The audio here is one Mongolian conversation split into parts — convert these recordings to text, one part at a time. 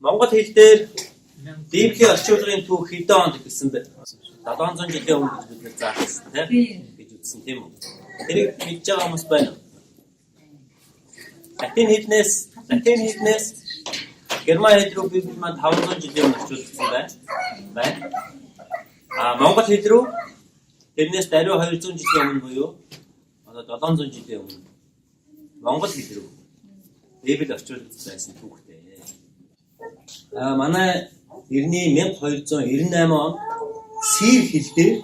Монгол хэл дээр Библийн орчуулгын түүх хэдэн онд эхэлсэн бэ? 700 жилийн өмнө гэж бид нэр заасан тийм гэж үзсэн тийм үү? Тэрийг мэдж байгаа хүмүүс байна уу? Латин хэлнээс герман хэл рүү Библи маань 500 жилийн өмнө орчуулагдсан байна. Байна. А монгол хэл рүү тэрнээс даруй 200 жилийн өмнө буюу одоо 700 жилийн өмнө монгол хэл рүү Библи орчуулагдсан байсан түүхтэй. А манай эртний 1298 онд Сир хэл дээр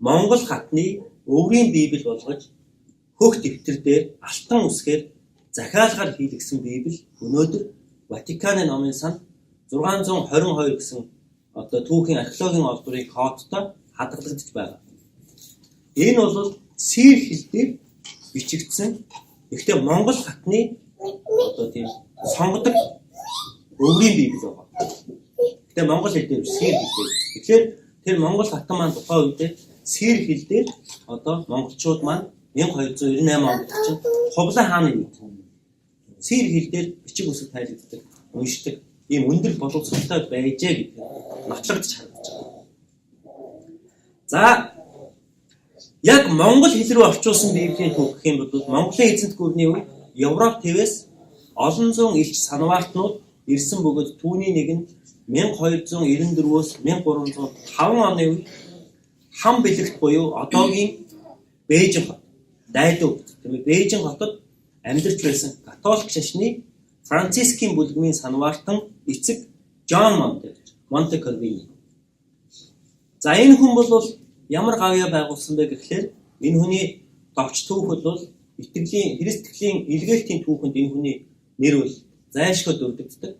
Монгол хатны өврийн Библи болгож хөх дэвтэр дээр алтан үсгээр захиалгаар хийлгэсэн Библи өнөөдөр Ватиканы номын санд 622 гэсэн одоо түүхийн археологийн олдврын кодтой хадгалагдаж байгаа. Энэ бол Сир хэл дээр бичигдсэн, гэхдээ Монгол хатны одоо тийм сонгодог өврийн Библи байгаа. Гэхдээ монгол хэл дээр биш, сир хэл дээр. Тэгэхээр тэр монгол хатан маань тухайн үедээ сир хэл дээр одоо монголчууд маань 1298 онд чинь Хублай хааны үед сир хэл дээр бичиг үсэг тайлагддаг, уншдаг ийм өндөр боловсролтой байжээ гэдэг нотлогдож харагдаж байгаа. За, яг монгол хэл рүү орчуулсан Библийн түүх гэх юм бол Монголын эзэнт гүрний үед Европ твээс олон зуун элч санваартнууд ирсэн бөгөөд түүний нэг нь 1294-өөс 1305 оны үед Хам бэлэгт буюу одоогийн Бээжин хот, Дайдуу тийм ээ, Бээжин хотод амьдарч байсан католик шашны Францискийн бүлгэмийн санваартан эцэг Жон Монте Кальвини. За, энэ хүн бол ямар гавьяа байгуулсан бэ гэхлээр энэ хүний товч түүх бол итгэлийн Христэтгэлийн илгээлтийн түүхэнд энэ хүний нэр бол зайлшгүй дурддагддаг.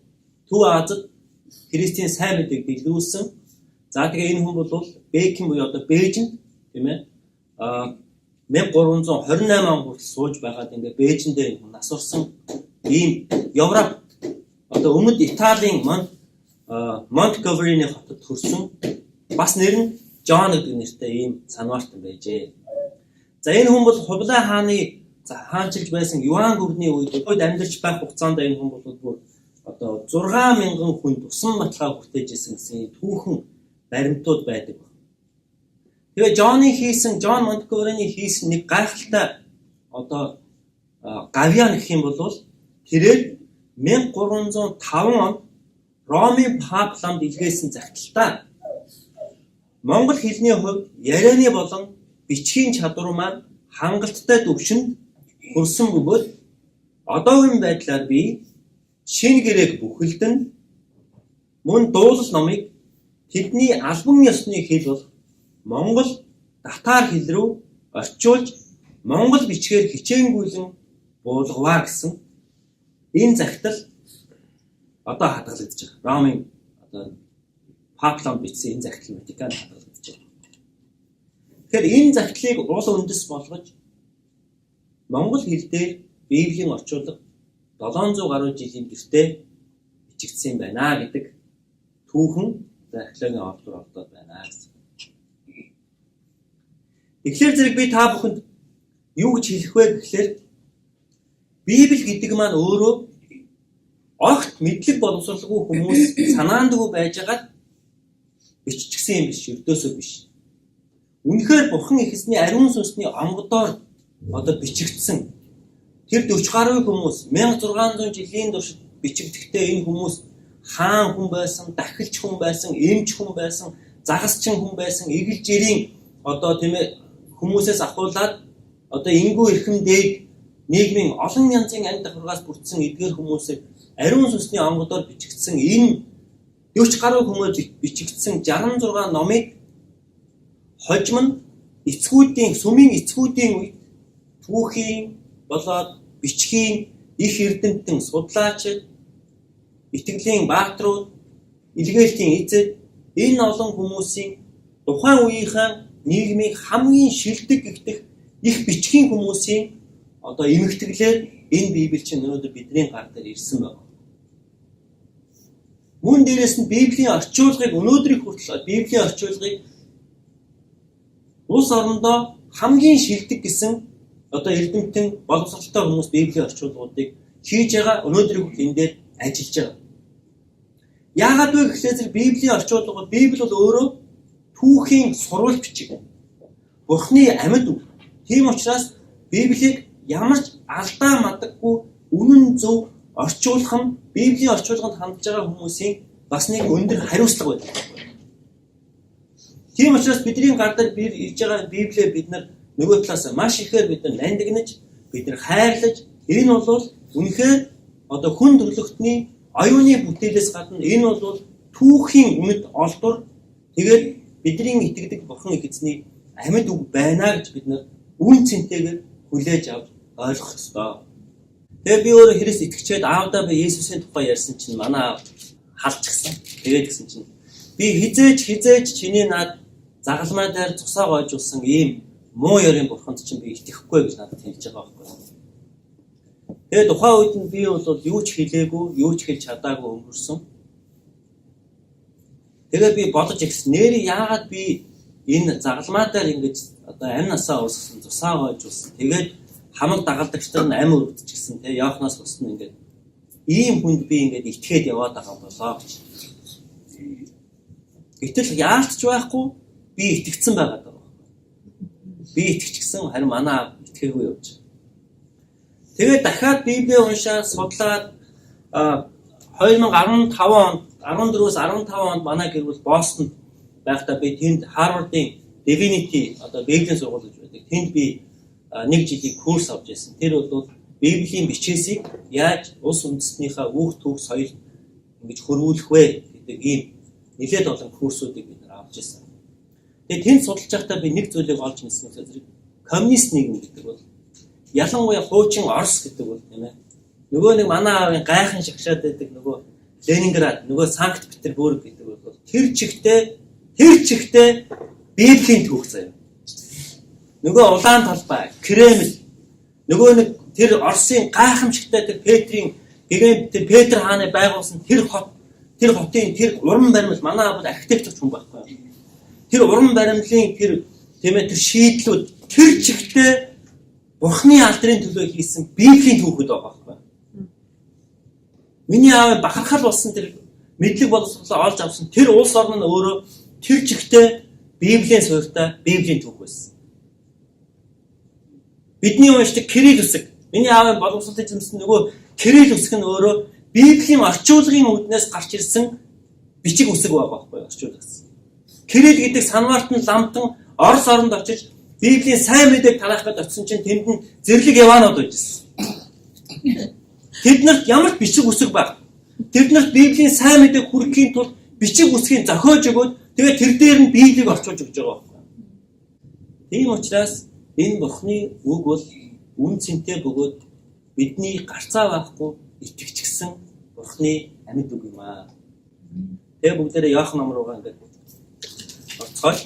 Төв Азад Христийн сайн мэдээг дэлгэрүүлсэн. За, тэгээ энэ хүн бол Бекин буюу одоо Бээжинд тийм ээ 1328 он хүртэл сууж байгаад ингээ Бээжиндээ энэ хүн нас орсон ийм Европ одоо өмнөд Италийн Монтгомерины хотод төрсэн, бас нэр нь Жон гэдэг нэртэй ийм санваартан байжээ. За, энэ хүн бол Хублай хааны хаанчилж байсан Юан гүрний үед амьдарч байх хугацаанд энэ хүн бол бүр одоо 6000 хүн тусан баталгаа хүртээж исэн гэсэн түүхэн баримтууд байдаг. Тэгээ Жон Монтгомерины хийсэн нэг гайхалтай одоо гавьяа гэх юм бол тэрээр 1305 онд Ромын пап ламд илгээсэн захидалтаа монгол хэлний хувьд ярианы болон бичгийн чадвар маань хангалттай түвшинд хүрсэн бөгөөд одоогийн байдлаар би шинэ гэрээг бүхэлдэн мөн дуулал номыг тэдний албан ёсны хэл болох монгол татар хэл рүү орчуулж монгол бичгээр хичээнгүйлэн буулгаваа гэсэн энэ захидал одоо хадгалагдаж байгаа. Ромын одоо пап ламд бичсэн энэ захидал Ватиканд хадгалагдаж байгаа. Тэгэхээр энэ захидлыг уул үндэс болгож монгол хэл дээр Библийн орчуулга 700 гаруй жилийн гэртээ бичигдсэн байна гэдэг түүхэн археологийн олдвор олдоод байна гэсэн. Тэгэхээр зэрэг би та бүхэнд юу гэж хэлэх вэ гэхлээр Библи гэдэг маань өөрөө огт мэдлэг боловсролгүй хүмүүс санаандгүй байжгаад биччихсэн юм биш, ердөөсөө биш. Үнэхээр Бурхан эхэсний ариун сүнсний онгодоор одоо бичигдсэн. Тэр 40 гаруй хүмүүс 1600 жилийн туршид бичигдэхдээ энэ хүмүүс хаан хүн байсан, дахилч хүн байсан, эмч хүн байсан, загасчин хүн байсан, эгэл жирийн одоо тийм ээ хүмүүсээс ахуулаад одоо ингүү эрхэм дээд нийгмийн олон янзын ангид давхаргаас бүрдсэн эдгээр хүмүүсийг ариун сүнсний онгодоор бичигдсэн энэ 40 гаруй хүмүүс бичигдсэн 66 номыг хожим нь эцгүүдийн сүмийн эцгүүдийн үед түүхийн болоод бичгийн их эрдэмтэн судлаачид, итгэлийн бааtruуд, илгээлтийн эзэд энэ олон хүмүүсийн тухайн үеийнхээ нийгмийг хамгийн шилдэг гэгдэх их бичгийн хүмүүсийн одоо эмгэтгэлээр энэ Библи чинь өнөөдөр бидний гар дээр ирсэн байна. Мөн дээрээс нь Библийн орчуулгыг өнөөдрийг хүртэл Библийн орчуулгыг улс орондоо хамгийн шилдэг гэсэн одоо эрдэмтэн боловсролтой хүмүүс Библийн орчуулгуудыг хийж байгаа, өнөөдрийг хүртэл энэ дээр ажиллаж байгаа. Яагаад вэ гэхлээр зэрэг Библийн орчуулга бол Библи бол өөрөө түүхийн сурвал бичиг. Бурхны амьд үг. Тийм учраас Библийг ямар ч алдаа мадаггүй үнэн зөв орчуулах нь Библийн орчуулганд хандж байгаа хүмүүсийн бас нэг өндөр хариуцлага байдаг. Тийм учраас бидний гар дээр ирж байгаа Библиэ бид нар нөгөө талаас маш ихээр бид нар нандинаж, бид нар хайрлаж, энэ бол үнэхээр одоо хүн төрлөختний оюуны бүтээлээс гадна энэ бол түүхийн үнэт олдвор, тэгээд бидний итгэдэг Бурхан их эзний амьд үг байна гэж бид нар үн цэнтэйгээр хүлээж авч ойлгох ёстой. Тэгээд би өөрөө Христ итгэчээд аавдаа би Есүсийн тухай ярьсан чинь манай аав халчихсан. Тэгээд гисэн чинь би хизээж чиний над загалмай дээр цусаа гойжуулсан ийм муу ёрийн бурханд чинь би итгэхгүй гэж надад хэлж байгаа байхгүй. Тэгээд тухайн үед нь би бол юу ч хэлээгүй, юу ч хэлж чадаагүй өнгөрсөн. Тэгээд би бодож ирсэн. Нээрээ яагаад би энэ загалмай дээр ингэж одоо амь насаа урсгасан, цусаа гойжуулсан. Тэгээд хамаг дагалдагч нар нь амь өргөдчихсэн, тэ Иохноос бусд нь ингээд ийм хүнд би ингээд итгээд яваад байгаа болоо гэж. Гэтэл яалтч байхгүй би итгэцэн байгаа даа. Би итгэчихсэн, харин манай итгээгүй явж. Тэгээд дахиад Библийг уншаад судлаад 2015 онд 14-өөс 15 онд манай гэр бүл Бостонд байхдаа би тэнд Харвардын Divinity одоо Библийн сургууль гэж байдаг. Тэнд би нэг жилийн курс авч байсан. Тэр бол Библийн бичээсийг яаж улс үндэстнийхээ үүх түүх соёл ингэж хөрвүүлэх вэ гэдэг ийм нэлээд олон курсуудыг бид нар авч байсан. Тэгээд тэнд судалж байхдаа би нэг зүйлийг олж мэдсэн юм зэрэг коммунист нийгэм гэдэг бол ялангуяа хуучин Орос гэдэг бол тийм ээ. Нөгөө нэг манай аавын гайхан шагшаад байдаг нөгөө Ленинград, нөгөө Санкт Петербург гэдэг бол тэр чигтээ Библийн түүх заяа. Нөгөө улаан талбай, Кремль, нөгөө нэг тэр Оросын гайхамшигтай тэр Петрийн гэгээн тэр Петр хааны байгуулсан тэр хот, тэр хотын тэр уран баримл, манай аав бол архитектор хүн байхгүй. Тэр уран баримлын тэр тийм ээ тэр шийдлүүд тэр чигтээ Бурхны алдрын төлөө хийсэн Библийн түүхүүд байгаа байхгүй. Миний аав бахархал болсон тэр мэдлэг боловсролоо олж авсан тэр улс орн нь өөрөө тэр чигтээ Библийн суурьтай Библийн түүх байсан. Бидний уншдаг Кирилл үсэг, миний аавын боловсрол эзэмсэн нөгөө Кирилл үсэг нь өөрөө Библийн орчуулгын үүднээс гарч ирсэн бичиг үсэг байгаа байхгүй орчуулгасан. Кирилл гэдэг санварт нь ламтан Орос оронд очиж Библийн сайн мэдээг тараах гэж очисон чинь тэнд нь зэрлэг Яванууд байжсэн. Тэднэрт ямар ч бичиг үсэг баг. Тэднэрт Библийн сайн мэдээг хүргэхийн тулд бичиг үсгийг зохиож өгөөд тэгээд тэр дээр нь Библийг орчуулж өгч байгаа байхгүй. Тийм учраас энэ Бурхны үг бол үн цэнтэй бөгөөд бидний гарцаа байхгүй итгэжсэн Бурхны амьд үг юм аа. Тэгээ бүгдээрээ Иохан ном руугаа ингээд орцгоё.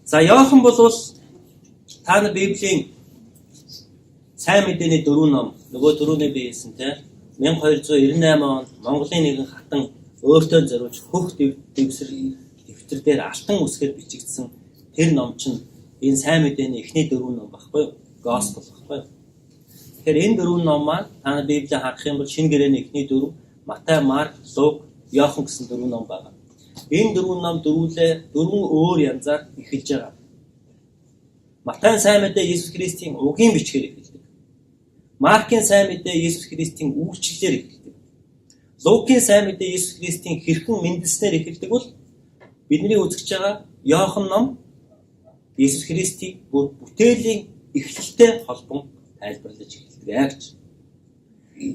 За Иохан бол та нар Библийн сайн мэдээний дөрвөн ном, нөгөө дөрөвний би хэлсэн те 1298 онд Монголын нэгэн хатан өөртөө зориулж хөх дэвсэр дэвтэр дээр алтан үсгээр бичигдсэн тэр ном чинь энэ сайн мэдээний эхний дөрвөн ном байхгүй юу? Gospel байхгүй юу? Тэгэхээр энэ дөрвөн ном маань та нар Библийг харах юм бол шинэ гэрээний эхний дөрөв Матай, Марк, Лук, Иохан гэсэн дөрвөн ном байна. Энэ дөрвөн ном дөрвөлээ дөрвөн өөр янзаар эхэлж байгаа. Матай сайн мэдээ Есүс Христийн угийн бичгээр эхэлдэг. Маркийн сайн мэдээ Есүс Христийн үйлчлэлээр эхэлдэг. Лукийн сайн мэдээ Есүс Христийн хэрхэн мэндэлснээр эхэлдэг бол бидний үзэж байгаа Иохан ном Есүс Христийг бүр бүтээлийн эхлэлтэй холбон тайлбарлаж эхэлдэг аа гэж.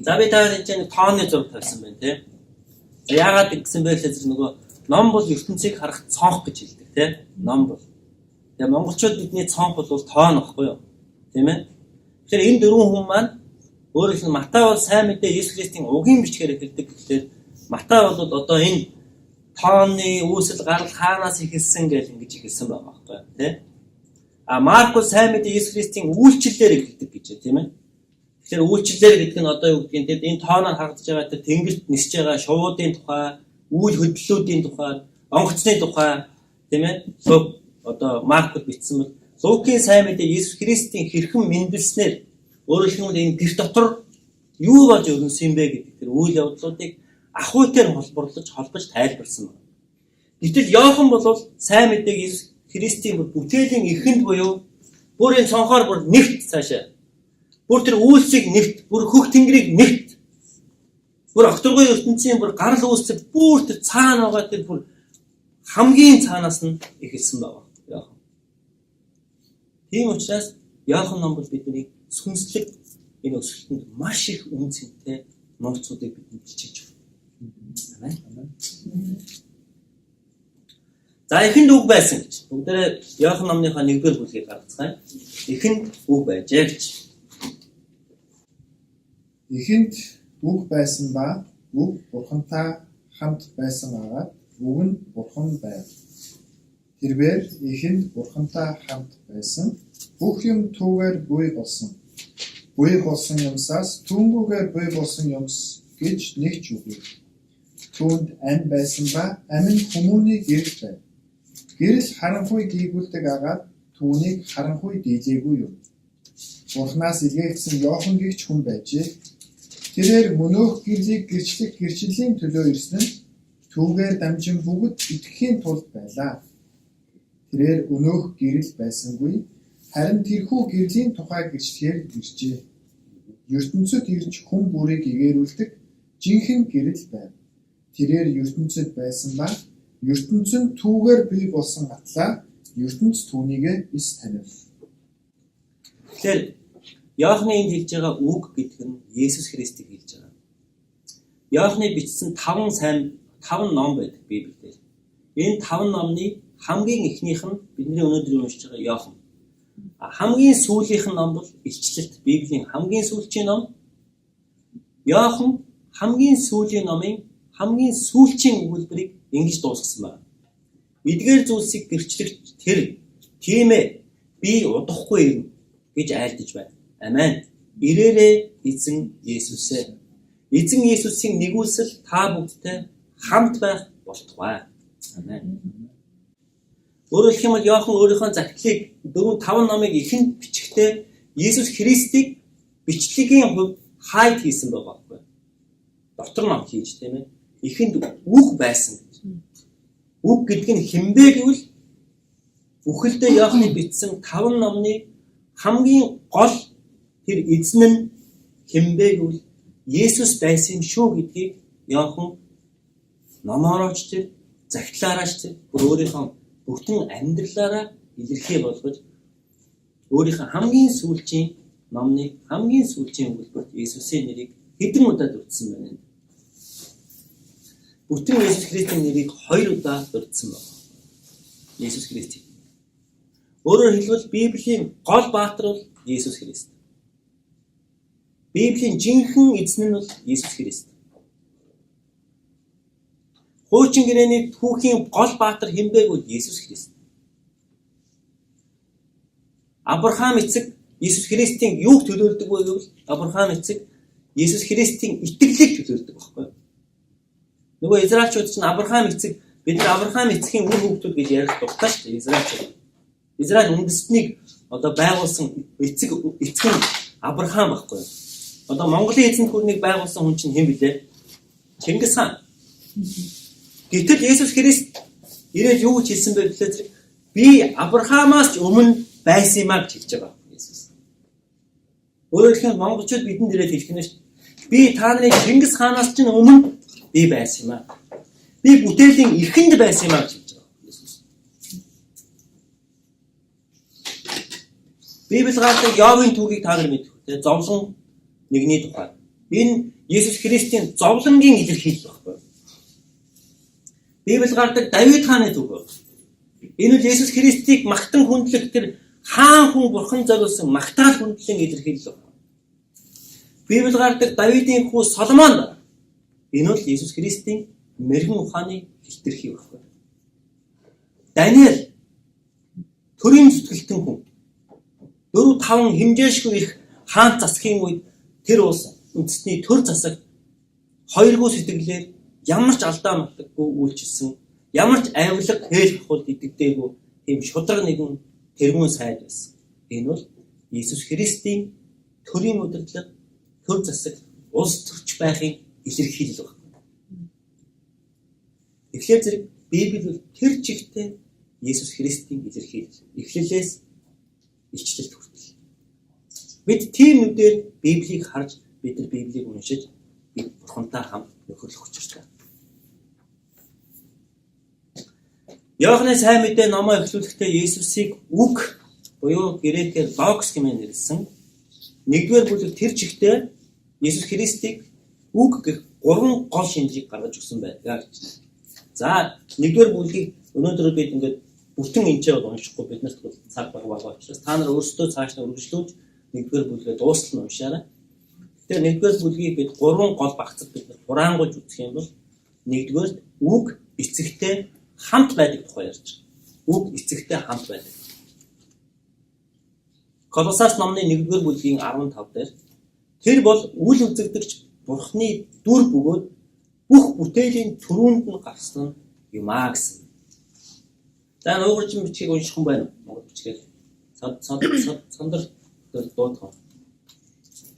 За би та энэ чинь тооны зураг тавьсан байна тий. Яагаад гэсэн бэ гэхээр нөгөө ном бол ертөнцийг харах цонх гэж хэлдэг тий. Ном бол. Тэгээ монголчууд бидний цонх бол тоон багхгүй юу? Тийм ээ. Тэгэхээр энэ дөрвөн хүн маань өөрөөр хэлбэл Матай бол сайн мэдээ Есүс Христийн угийн бичгээр эхэлдэг гэхлээр Матай бол одоо энэ тооны үүсэл гарал хаанаас эхэлсэн гэж ингэж эхэлсэн байгаа байхгүй юу? Тий. А Марк бол сайн мэдээ Есүс Христийн үйлчлэлээр эхэлдэг гэж тийм ээ. Тэгэхээр үйлчлэлээр гэдэг нь одоо юу гэдгийг тэд энэ тооноор харагдаж байгаа тэр тэнгэрт нисэж байгаа шувуудын тухай, үйл хөдлөлүүдийн тухай, онгоцны тухай тийм ээ. Лук одоо Маркд бичсэн бол Лукийн сайн мэдээ Есүс Христийн хэрхэн мэндэлснээр өөрөөр хэлбэл энэ гэр дотор юу болж өрнөсөн юм бэ гэдэг тэр үйл явдлуудыг Ах үүтэй холбоорлож холбож тайлбарласан байна. Гэтэл Иохан бол сайн мэдээг Иесус Христийн бүр бүтээлийн эхэнд буюу бүр энэ цонхоор бүр нэгт цаашаа. Бүр тэр үйлсийг нэгт, бүр хөх тэнгэрийг нэгт. Бүр огторгой ертөнцийн бүр гарал үүсэл бүр тэр цаана байгаа тэр бүр хамгийн цаанаас нь эхэлсэн байна. Иохан. Тийм учраас Иохан ном бол бидний сүнслэг энэ өсөлтөнд маш их үн цэнтэй нууцуудыг бидэнд бичиж байна. Амен. За, эхэнд үг байсан гэж. Бүгдээрээ Иохан номныхоо 1-р бүлгийг гаргацгаая. Эхэнд үг байжээ гэж. Эхэнд үг байсан ба үг Бурхантай хамт байсан агаад үг нь Бурхан байв. Тэрбээр эхэнд Бурхантай хамт байсан. Бүх юм түүгээр бий болсон. Бий болсон юмсаас түүнгүйгээр бий болсон юмс гэж нэг ч үгүй. Түүнд амь байсан ба амь нь хүмүүний гэрэл байв. Гэрэл харанхуй гийгүүлдэг агаад түүнийг харанхуй дийлээгүй юм. Бурханаас илгээгдсэн Иохан гэгч хүн байжээ. Тэрээр мөнөөх гэрлийг гэрчлэх гэрчлэлийн төлөө ирсэн нь түүгээр дамжин бүгд итгэхийн тулд байлаа. Тэрээр өнөөх гэрэл байсангүй, харин тэрхүү гэрлийн тухай гэрчлэхээр иржээ. Ертөнцөд ирж хүн бүрийг эгээрүүлдэг жинхэнэ гэрэл байв. Тэрээр ертөнцөд байсан ба ертөнц нь түүгээр бий болсон атлаа ертөнц түүнийг эс танив. Тэгэхээр Иохны энд хэлж байгаа үг гэдэг нь Есүс Христийг хэлж байгаа. Иохны бичсэн 5 сайн 5 ном байдаг Библиэлд. Энэ 5 номны хамгийн эхнийх нь бидний өнөөдөр уншиж байгаа Иохан. Хамгийн сүүлийнх нь ном бол Илчлэлт. Библийн хамгийн сүүлчийн ном. Иохан хамгийн сүүлийн номын хамгийн сүүлчийн өгүүлбэрийг ингэж дуусгасан байна. Эдгээр зүйлсийг гэрчлэгч тэр, тийм ээ, би удахгүй ирнэ гэж айлдаж байна. Амен. Ирээрээ, эзэн Есүсээ. Эзэн Есүсийн нигүүлсэл та бүгдтэй хамт байх болтугай. Амен. Өөрөөр хэлэх юм бол Иохан өөрийнхөө захидлыг 4 5 номыг эхэнд бичихдээ Есүс Христийг бичлэгийн хувьд хайд хийсэн байгаа байхгүй. Дотор ном хийж, тийм ээ. Эхэнд үг байсан гэж. Үг гэдэг нь хэн бэ гэвэл бүхэлдээ Иоханы бичсэн 5 номны хамгийн гол тэр эзэн нь хэн бэ гэвэл Есүс байсан юм шүү гэдгийг Иохан номоороо ч тэр, захидлаараа ч тэр, бүр өөрийнхөө бүтэн амьдралаараа илэрхий болгож өөрийнхөө хамгийн сүүлчийн номны хамгийн сүүлчийн өгүүлбэрт Есүсийн нэрийг хэдэн удаа дурдсан байна. Бүтэн Есүс Христийн нэрийг хоёр удаа дурдсан байна. Есүс Христ. Өөрөөр хэлбэл Библийн гол баатар бол Есүс Христ. Библийн жинхэнэ эзэн нь бол Есүс Христ. Хуучин гэрээний түүхийн гол баатар хэн бэ гэвэл Есүс Христ. Авраам эцэг Есүс Христийн юуг төлөөлдөг вэ гэвэл Авраам эцэг Есүс Христийн итгэлийг төлөөлдөг байхгүй юу? Нөгөө Израильчууд чинь Авраам эцэг, бид нар Авраам эцгийн үр хүүхдүүд гэж ярих дуртай шүү дээ, Израильчууд. Израиль үндэстнийг одоо байгуулсан эцэг нь Авраам байхгүй юу? Одоо Монголын эзэнт гүрнийг байгуулсан хүн чинь хэн билээ? Чингис хаан. Гэтэл Есүс Христ ирээд юу гэж хэлсэн бэ гэхээр би Авраамаас ч өмнө байсан юм а гэж хэлж байгаа Есүс. Өөрөөр хэлбэл монголчууд бидэнд ирээд хэлэх нь шүү дээ. Би та нарын Чингис хаанаас ч өмнө би байсан юм а. Би бүтээлийн эхэнд байсан юм а гэж хэлж байгаа Есүс. Библи гардаг Йовын түүхийг та нар мэдэх үү? Зовлон нэгний тухай. Энэ Есүс Христийн зовлонгийн илэрхийлэл байхгүй. Библи гардаг Давид хааны түүх байна. Энэ бол Есүс Христийг магтан хүндлэх тэр хаан хүн бурхан зориулсан магтаал хүндлийн илэрхийлэл байна. Библи гардаг Давидын хүү Соломон байна. Энэ бол Есүс Христийн мэргэн ухааны илэрхийлэл байхгүй. Даниэл төрийн зүтгэлтэн хүн. 4 5 хэмжээшгүй их хаан засгийн үед тэр улс үндэстний төр засагт хоёргүй сэтгэлээр ямар ч алдаа мартаггүй үйлчилсэн, ямар ч авилга хээл хахуул идэгдээгүй тийм шударга нэгэн тэргүүн сайд байсан. Энэ бол Иесус Христийн төрийн удирдлага, төр засаг, улс төрч байхын илэрхийлэл байна. Тэгэхээр зэрэг Библи бол тэр чигтээ Есүс Христийн илэрхийлэл. Эхлэлээс илчлэлт хүртэл. Бид тийм нүдээр Библийг харж, бид нар Библийг уншиж, бид Бурхантай хамт нөхөрлөх учиртай. Иохны сайн мэдээ номоо эхлүүлэхдээ Есүсийг үг буюу грекээр логос хэмээн нэрлэсэн. Нэгдүгээр бүлэг тэр чигтээ Есүс Христийг үг гэх гурван гол шинжийг гаргаж өгсөн байдаг гэж. За, нэгдүгээр бүлгийг өнөөдөр бид ингээд бүтэн энчээ бол уншихгүй, биднэрт бол цаг баг байгаа учраас та нар өөрсдөө цааш нь үргэлжлүүлж нэгдүгээр бүлгээ дуустал нь уншаарай. Тэгэхээр нэгдүгээр бүлгийг бид гурван гол багцад бид хураангуйж үзэх юм бол нэгдүгээр үг эцэгтэй хамт байдаг тухай ярьж байгаа. Үг эцэгтэй хамт байдаг. Колосас номны 1-р бүлгийн 15 дээр тэр бол үл үзэгдэгч Бурхны дүр бөгөөд бүх бүтээлийн түрүүнд нь гарсан юм аа гэсэн. За, нуугуржин бичгийг унших юм байна уу? Монгол бичгээр. Сандар дуудах.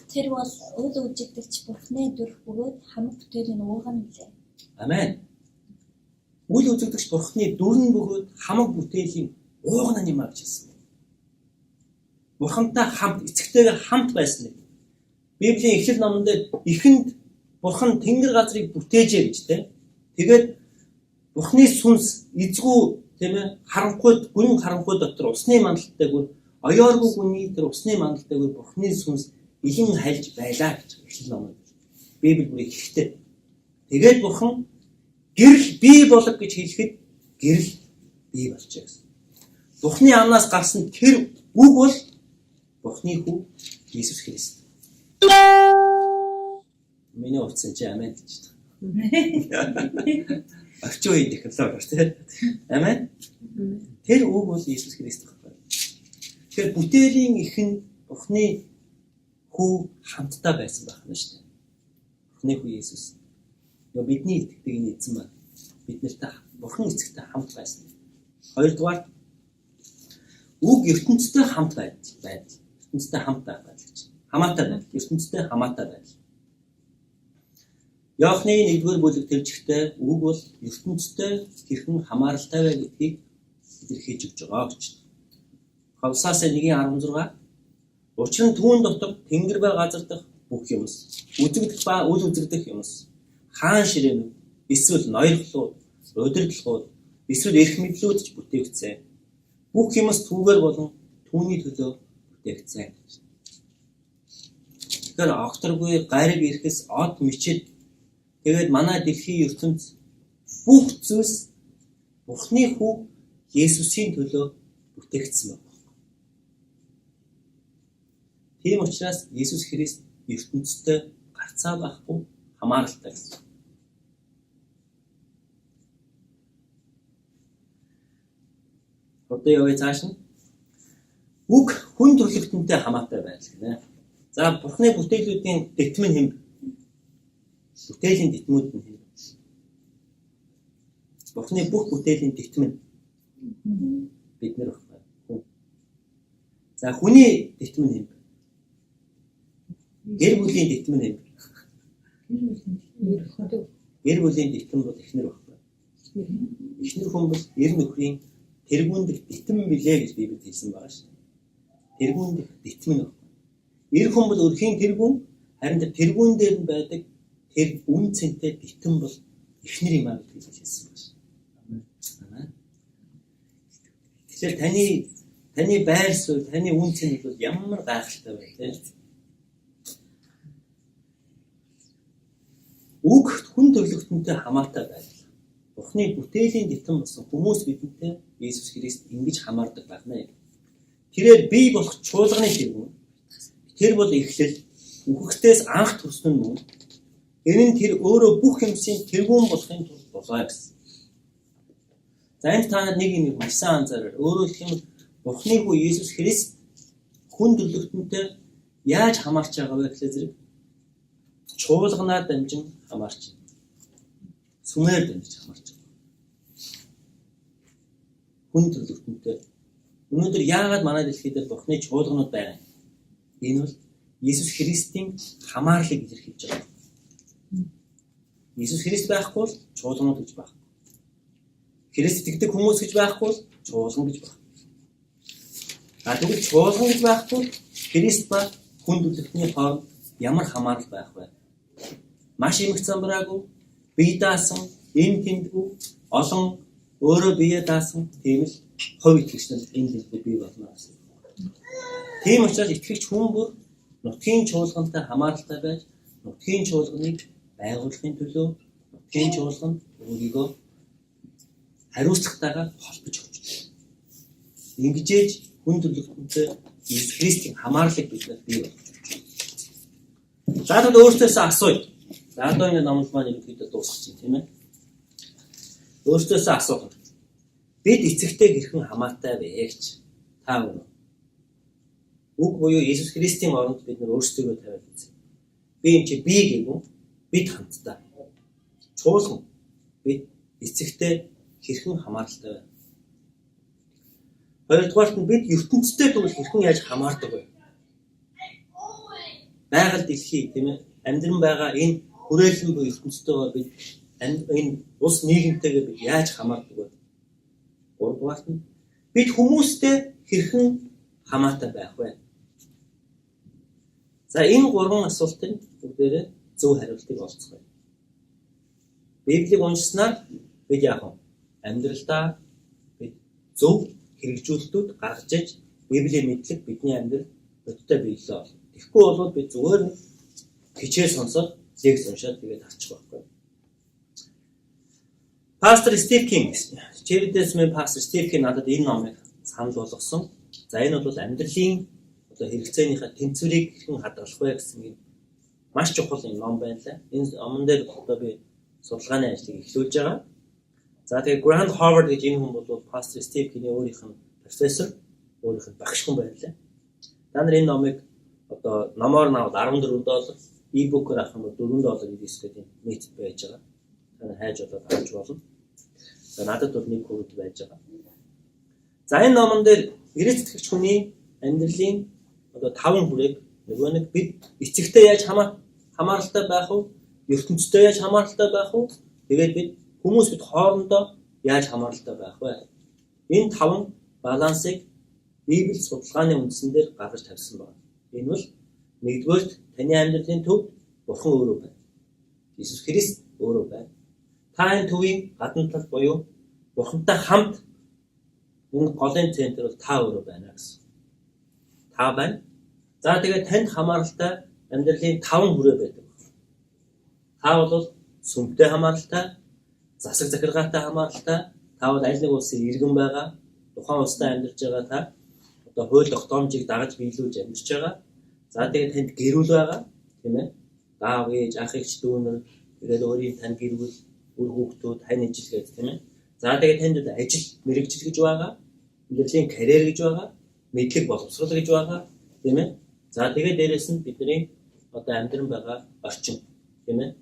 Тэр бол үл үзэгдэгч Бурхны дүр бөгөөд хамаг бүтээлийн ууга нь билээ. Амен. Үл үзэгдэгч Бурхны дүр нь бөгөөд хамаг бүтээлийн ууган юм аа гэж хэлсэн. Бурхантай хамт, эцэгтэйгээ хамт байсан. Библийн Эхлэл номонд эхэнд Бурхан тэнгэр газрыг бүтээжээ гэж тэ. Тэгээд Бурханы сүнс эзгүй, тийм ээ, харанхуйд, гүн харанхуй дотор усны мандалтай гүн, оёоргүй гүний тэр усны мандалтай гүн Бурханы сүнс илэн хальж байлаа гэж Эхлэл номонд. Библи бүр эхлэхдээ. Тэгээд Бурхан гэрэл бий болог гэж хэлэхэд гэрэл бий болжээ гэсэн. Бурханы амнаас гарсан тэр үг бол Бурханы хүү Иесус Христ. Миний утсан чи амен гэж байна. Орчин үеийн технологи тийм. Амен. Тэр үг бол Иесус Христ байхгүй. Тэгэхээр бүтээлийн эхэнд Бурханы хүү хамтдаа байсан байх нь шүү дээ. Бурханы хүү Иесус. Йоо, бидний итгэдэг энэ эзэн маань бид нартай, Бурхан эцэгтэй хамт байсан. Хоёрдугаар, үг ертөнцтэй хамт байдал. Ертөнцтэй хамт байх байдал гэж. Хамаатай байдал. Ертөнцтэй хамаатай байдал. Иохны 1-р бүлэг тэржихтэй үг бол ертөнцтэй хэрхэн хамааралтай вэ гэдгийг илэрхийлж өгч байгаа гэж. Колосас 1:16. Учир нь түүн дотор тэнгэр ба газар дахь бүх юмс, үзэгдэх ба үл үзэгдэх юмс, хаан ширээнүүд, эсвэл ноёрхлууд, удирдлагууд, эсвэл эрх мэдлүүд ч бүтээгдсэн. Бүх юмс түүгээр болон түүний төлөө бүтээгдсэн. Тэгэхээр огторгүй гариг эрхэс од мичэд тэгээд манай дэлхийн ертөнц бүх зүйлс Бурхны хүү Есүсийн төлөө бүтээгдсэн байна. Тийм учраас Есүс Христ ертөнцтэй гарцаа байхгүй хамааралтай гэсэн. Одоо явъя цааш нь. Үг хүн төрлөختөнтэй хамаатай байдал гинэ. За, Бурхны бүтээлүүдийн дэтгэм нь хэн? Бүтээлийн дэтгэмүүд нь хэн? Бурхны бүх бүтээлийн дэтгэм нь бид нар байхгүй. Хүн. За, хүний дэтгэм нь хэн? Гэр бүлийн дэтгэм нь хэн? Гэр бүлийн дэтгэм бол эхнэр байхгүй. Эхнэр хүн бол эр нөхрийн тэргүүн дэх дэтгэм билээ гэж Библиэд хэлсэн байгаа шүү дээ. Тэргүүн дэх дэтгэм нь байхгүй. Эр хүн бол өрхийн тэргүүн, харин тэр тэргүүн дээр нь байдаг тэр үн цэнтэй дэтгэм бол эхнэр юм аа гэж хэлсэн байна шүү. Тэгэхээр таны байр суурь, таны үн цэн бол ямар гайхалтай вэ, тийм. Үг хүн төрлөختөнтэй хамаатай байдал. Бурхны бүтээлийн дэтгэм болсон хүмүүс бидэнтэй Иесус Христ ингэж хамаардаг байна. Тэрээр бий болох чуулганы тэргүүн. Тэр бол эхлэл, үхэхтээс анх төрсөн нь мөн. Энэ нь тэр өөрөө бүх юмсын тэргүүн болохын тулд болоо гэсэн. За, энд та нар нэг юм маш сайн анзаараарай. Өөрөөр хэлбэл Бурхны хүү Иесус Христ хүн төрлөختөнтэй яаж хамаарч байгаа вэ гэхлээр зэрэг чуулганаар дамжин хамаарч байна. Сүмээр дамжиж хамаарч байгаа. Хүн төрлөختөнтэй. Өнөөдөр яагаад манай дэлхий дээр Бурхны чуулганууд байгаа юм? Энэ бол Иесус Христийн хамаарлыг илэрхийлж байгаа. Иесус Христ байхгүй бол чуулганууд гэж байхгүй. Христ итгэдэг хүмүүс гэж байхгүй бол чуулган гэж байхгүй. А тэгвэл чуулган гэж байхгүй Христ ба хүн төрөлхтний хооронд ямар хамаарал байх вэ? Маш эмх замбраагүй, бие даасан, энэ тэндгүй, олон өөрөө бие даасан тийм л хувь итгэгч нар энэ дэлхийд бий болно гэсэн. Тийм учраас итгэгч хүн бүр нутгийн чуулгантай хамааралтай байж нутгийн чуулганыг байгуулахын төлөө нутгийн чуулганд өөрийгөө хариуцлагатайгаар холбож өгч. Ингэжээж хүн төрөлхтөнтэй Иесус Христийн хамаарлыг бид нар бий болгож өгч. За тэгвэл өөрсдөөсөө асууя. За одоо ингэ номлол маань ерөнхийдөө дуусах чинь, тийм ээ. Өөрсдөөсөө асуух. Бид эцэгтэй хэрхэн хамаатай вэ гэж та өнөө. Үг буюу Иесус Христийн оронд бид нар өөрсдийгөө тавиад үзье. Би юм чи би гээгүү бид хамтдаа. Чуулган бид эцэгтэй хэрхэн хамааралтай вэ? Хоёрдугаарт нь бид ертөнцтэй тэгвэл хэрхэн яаж хамаардаг вэ? Байгаль дэлхий, тийм ээ, амьдран байгаа энэ хүрээлэн буюу ертөнцтэйгээ бид энэ улс нийгэмтэйгээ бид яаж хамаардаг вэ? Гуравдугаарт нь бид хүмүүстэй хэрхэн хамаатай байх вэ? За энэ гурван асуултын бүгдээрээ зөв хариултыг олцгоё. Библийг уншсанаар бид яах вэ? Амьдралдаа бид зөв хэрэгжүүлэлтүүд гаргаж иж Библийн мэдлэг бидний амьдрал бодиттой биелэлээ олно. Тэгэхгүй бол бид зүгээр нь хичээл сонсоод лекц уншаад тэгээд тарчих байхгүй. Пастор Стив Кинг, Черидесмэн пастор Стив Кинг надад энэ номыг санал болгосон. За энэ бол амьдралын одоо хэрэгцээнийхээ тэнцвэрийг хэрхэн хадгалах вэ гэсэн юм маш чухал юм ном байна лээ. Энэ номон дээр одоо би судалгааны ажлыг эхлүүлж байгаа. За тэгээ Grant Howard гэж энэ хүн бол пастор Стив Кингийн өөрийнх нь профессор, өөрийнх нь багш хүн байна лээ. Та нар энэ номыг одоо номоор нь авал $14, e-book-оор авах юм бол $4.99 гэдэг нийт байж байгаа. Та нар хайж болоод авч болно. За надад бол нэг код байж байгаа. За энэ номон дээр Христ итгэгч хүний амьдралын одоо таван хүрээг нөгөө нэг бид эцэгтэй яаж хамааралтай байх вэ? Ертөнцтэй яаж хамааралтай байх вэ? Тэгээд бид хүмүүс бид хоорондоо яаж хамааралтай байх вэ? Энэ таван балансыг Библи судалгааны үндсэн дээр гаргаж тавьсан байна. Энэ бол нэгдүгээрт таны амьдралын төвд Бурхан өөрөө байна. Иесус Христ өөрөө байна. Та энэ төвийн гадна талд буюу Бурхантай хамт энэ голын центр бол та өөрөө байна гэсэн. Та байна. За тэгээд танд хамааралтай амьдралын таван хүрээ байдаг. Та бол сүмтэй хамааралтай, засаг захиргаатай хамааралтай, та бол аль нэг улсын иргэн байгаа, тухайн улстай амьдарч байгаа та одоо хууль тогтоомжийг дагаж биелүүлж амьдарч байгаа. За тэгээд танд гэр бүл байгаа, тийм ээ. Аав ээж, ах эгч дүүнер, тэгээд өөрийн тань гэр бүл, үр хүүхдүүд, хань ижил гэж, тийм ээ. За тэгээд танд ажил, мэргэжил гэж байгаа, амьдралын карьер гэж байгаа, мэдлэг боловсрол гэж байгаа, тийм ээ. За тэгээд дээрэс нь бидний одоо амьдран байгаа орчин, тийм ээ.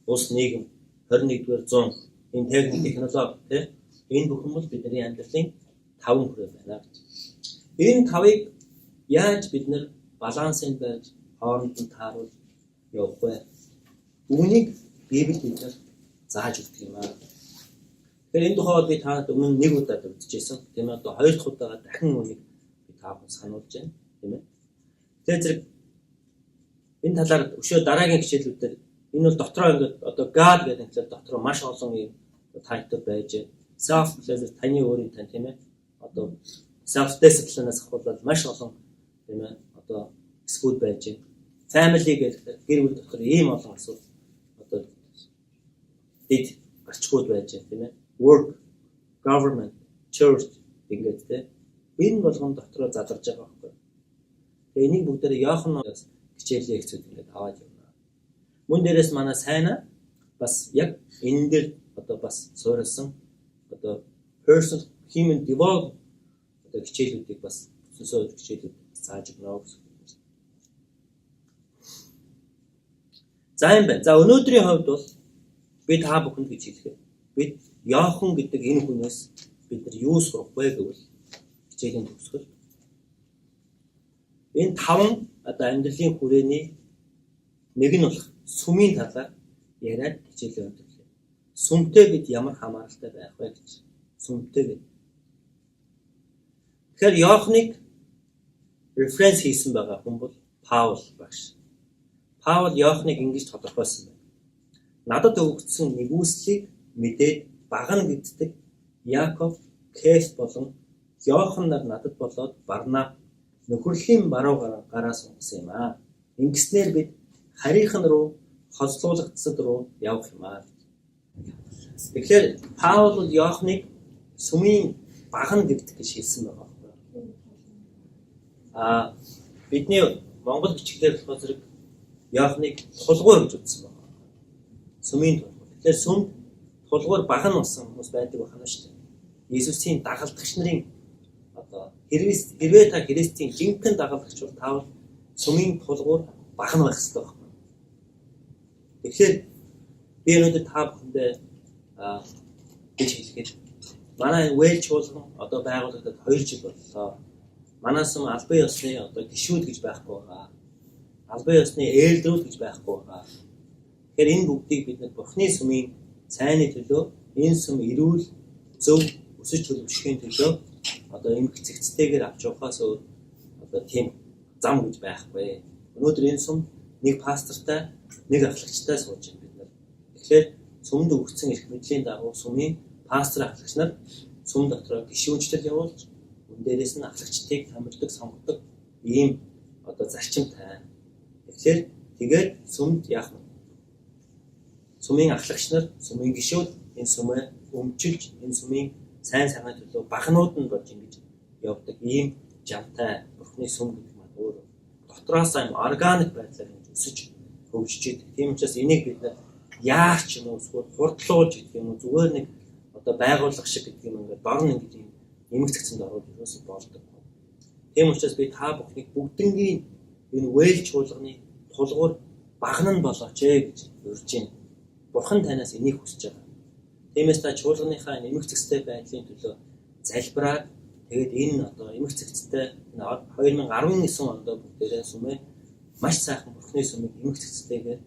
Улс нийгэм 21-р зуун энэ техник технологи, тийм энэ бүхэн бол бидний амьдралын таван хүрээ байна гэж. Энэ тавыг яаж бид нэр балансыг барьж хооронд нь тааруул явах вэ? Үүнийг Библи бид нар зааж өгдөг юм аа. Тэгэхээр энэ тухайд би танад өмнө нэг удаа дурдчихсэн. Тийм ээ, одоо хоёр дахь удаага дахин үүнийг би та бүхэн сануулж байна. Тийм ээ. Тэгэхээр зэрэг энэ талаар өшөө дараагийн хичээлүүдээр энэ бол дотроо ингээд одоо God гэдэг талаар дотроо маш олон юм title байж байна. Self pleasure таны өөрийн тань, тийм ээ. Одоо self discipline-аас ахуулаад маш олон, тийм ээ, одоо хэсгүүд байж байна. Family гэдэг гэр бүл дотор ийм олон асуудал одоо дэд гарчгууд байж байна, тийм ээ. Work, government, church ингээд тийм энэ болгон дотроо задарж байгаа байхгүй. Тэгээ энийг бүгдээрээ Иоханноос хичээл лекцүүд ингээд аваад явна. Мөн дээрээс манай сайна бас яг энэ дээр одоо бас суурилсан одоо personal human development одоо хичээлүүдийг бас өсөөсөө хичээлүүд зааж өгнө гэсэн. За юм байна. За өнөөдрийн хувьд бол би та бүхэнд гэж хэлэхэд бид Иохан гэдэг энэ хүнээс бид нар юу сурах вэ гэвэл хичээлийн төгсгөл энэ таван одоо амьдралын хүрээний нэг нь болох сүмийн талаар яриад хичээлээ өндөрлөө. Сүмтэй бид ямар хамааралтай байх вэ гэж. Сүмтэй бид. Тэгэхээр Иохныг reference хийсэн байгаа хүн бол Паул багш. Паул Иохныг ингэж тодорхойлсон байна. Надад өгөгдсөн нигүүлслийг мэдээд багна гэддэг Яков, Кеф болон Иохан нар надад болоод Барнаб нөхөрлийн баруун гараа сунгасан юм аа. Ингэснээр бид харийнхан руу хоцлуулагдсад руу явах юм аа. Тэгэхээр Паул бол Иохныг сүмийн багна гэдэг гэж хэлсэн байгаа байхгүй юу? Бидний Монгол бичгээр болохоор зэрэг Иохныг тулгуур гэж үзсэн байна. Сүмийн тулгуур. Тэгэхээр сүмд тулгуур багна болсон хүмүүс байдаг байна шүү дээ. Иесусийн дагалдагч нарын одоо хэрвээ та Христийн жинхэнэ дагалдагч бол та бол сүмийн тулгуур багна байх ёстой байхгүй. Тэгэхээр би өнөөдөр та бүхэндээ гэж хэлэхэд манай энэ Вэль чуулган одоо байгуулагдаад 2 жил боллоо. Манай сүм албан ёсны одоо гишүүд гэж байхгүй байгаа. Албан ёсны ээлдрүүд гэж байхгүй байгаа. Тэгэхээр энэ бүгдийг бид нар Бурхны сүмийн сайнны төлөө, энэ сүм эрүүл, зөв өсөж хөлбөшөхийн төлөө одоо эмх цэгцтэйгээр авч явахаас өөр одоо тийм зам гэж байхгүй. Өнөөдөр энэ сүм нэг пастортай, нэг ахлагчтай сууж байна бид нар. Тэгэхээр сүмд өгөгдсөн эрх мэдлийн дагуу сүмийн пастор ахлагч нар сүм дотроо гишүүнчлэл явуулж, үн дээрээс нь ахлагчдыг хамрдаг, сонгодог ийм одоо зарчимтай. Тэгэхээр тэгээд сүмд яах вэ? Сүмийн ахлагч нар, сүмийн гишүүд энэ сүмээ өмчилж, энэ сүмийн сайн сайхны төлөө багнууд нь болж ингэж явдаг ийм жамтай Бурхны сүм гэдэг маань өөр дотроос юм органик байдлаар ингэж өсөж хөгжиж идэг. Тийм учраас энийг бид нар яах ч юм уу эсвэл хурдлуулж гэдэг юм уу зүгээр нэг одоо байгууллага шиг гэдэг юм ингээд дорн ингэж юм нэмэх зэгцэнд ороод ерөөсөй болдог. Тийм учраас би та бүхнийг бүгднгийн энэ Вэль чуулганы тулгуур багна нь болооч ээ гэж урьж байна. Бурхан танаас энийг хүсэж байгаа. Тиймээс та чуулганыхаа нэмэх зэгцтэй байдлын төлөө залбираад тэгээд энэ одоо эмх зэгцтэй 2019 онд бүгдээрээ сүмээ маш сайхан Бурхны сүмийг эмх зэгцтэйгээр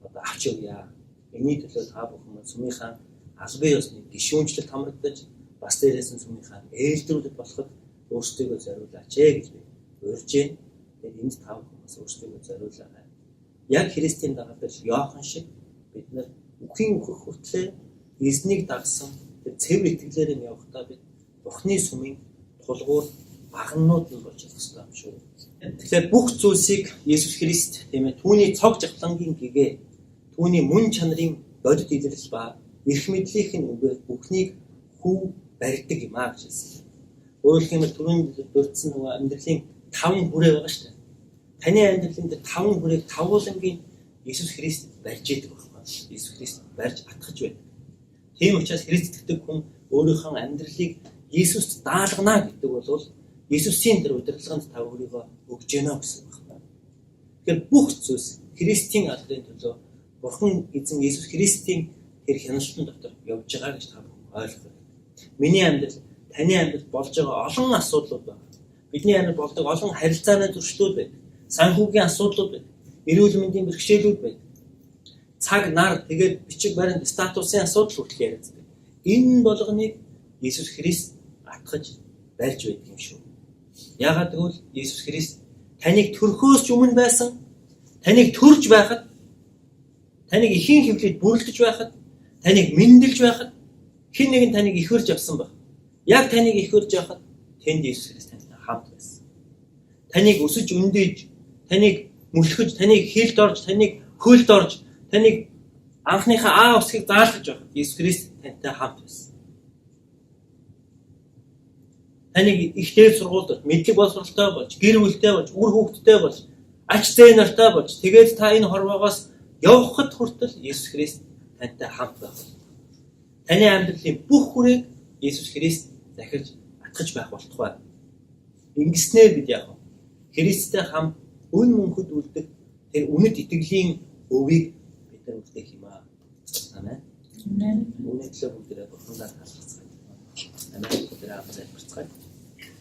одоо авч явъя. Энэний төлөө та бүхэн маань сүмийнхаа албан ёсны гишүүнчлэлд хамрагдаж бас дээрээс нь сүмийнхаа ээлдрүүдэд болоход өөрсдийгөө зориулаач ээ гэж би урьж байна. Тэгээд энд та бүхэн бас өөрсдийгөө зориулаарай. Яг Христийн дагалдагч Иохан шиг бид нар үхийн үхэх хүртлээр эзнийг дагсан тэр цэвэр итгэлээр нь явахдаа бид Бурхны сүмийн тулгуур багнууд нь болж чадах ёстой юм шүү. Тэгэхээр бүх зүйлсийг Есүс Христ, тийм ээ, түүний цог жавхлангийн гэгээ, түүний мөн чанарын бодит илрэл ба эрх мэдлийнх нь үгээр бүхнийг хүү барьдаг юм а гэж хэлсэн. Өөрөөр хэлбэл түрүүнд дурдсан нөгөө амьдралын 5 хүрээ байгаа шүү дээ. Таны амьдралын дээр 5 хүрээг тавуулангийн Есүс Христ барьж идэг байхгүй. Есүс Христ барьж атгаж байдаг. Тийм учраас Христ итгэдэг хүн өөрийнхөө амьдралыг Есүст даалгана гэдэг бол Есүсийн тэр удирдлаганд та өөрийгөө өгж гэнэ гэсэн үг байна. Тэгэхээр бүх зүйлс Христийн алдрын төлөө Бурхан эзэн Есүс Христийн тэр хяналтын дотор явж байгаа гэж та бүхэн ойлгох хэрэгтэй. Миний амьдрал, таны амьдрал болж байгаа олон асуудлууд байна. Бидний амьдрал болдог олон харилцааны зөрчлүүд байдаг. Санхүүгийн асуудлууд байдаг. Эрүүл мэндийн бэрхшээлүүд байдаг. Цаг нар тэгээд бичиг баримт статусын асуудал хүртэл яригддаг. Энэ болгоныг Есүс Христ атгаж барьж байдаг юм шүү. Яагаад гэвэл Есүс Христ таныг төрхөөс ч өмнө байсан, таныг төрж байхад, таныг эхийн хөвлөд бүрлдэж байхад, таныг мэндэлж байхад хэн нэгэн таныг ихвэрж авсан баг. Яг таныг ихвэрж байхад тэнд Есүс Христ тантай хамт байсан. Таныг өсөж өндийж, таныг мөлхөж, таныг хилд орж, таныг хөлд орж, таныг анхныхаа А үсгийг заалгаж байхад Есүс Христ тантай хамт байсан. Таныг их дээд сургуульд мэдлэг боловсролтой болж, гэр бүлтэй болж, үр хүүхэдтэй болж, ач зээ нартай болж, тэгээд та энэ хорвоогоос явхад хүртэл Есүс Христ тантай хамт байх. Таны амьдралын бүх хүрээг Есүс Христ захирч атгаж байх болтугай. Ингэснээр бид яах вэ? Христтэй хамт өн мөнхөд үлдэх тэр үнэт итгэлийн өвийг бид нар үлдээх юм аа. Амен. Амен. Үүний төлөө бүгдээрээ Бурхандаа талархацгаая. Амен. Бүгдээрээ хамт залбирцгаая.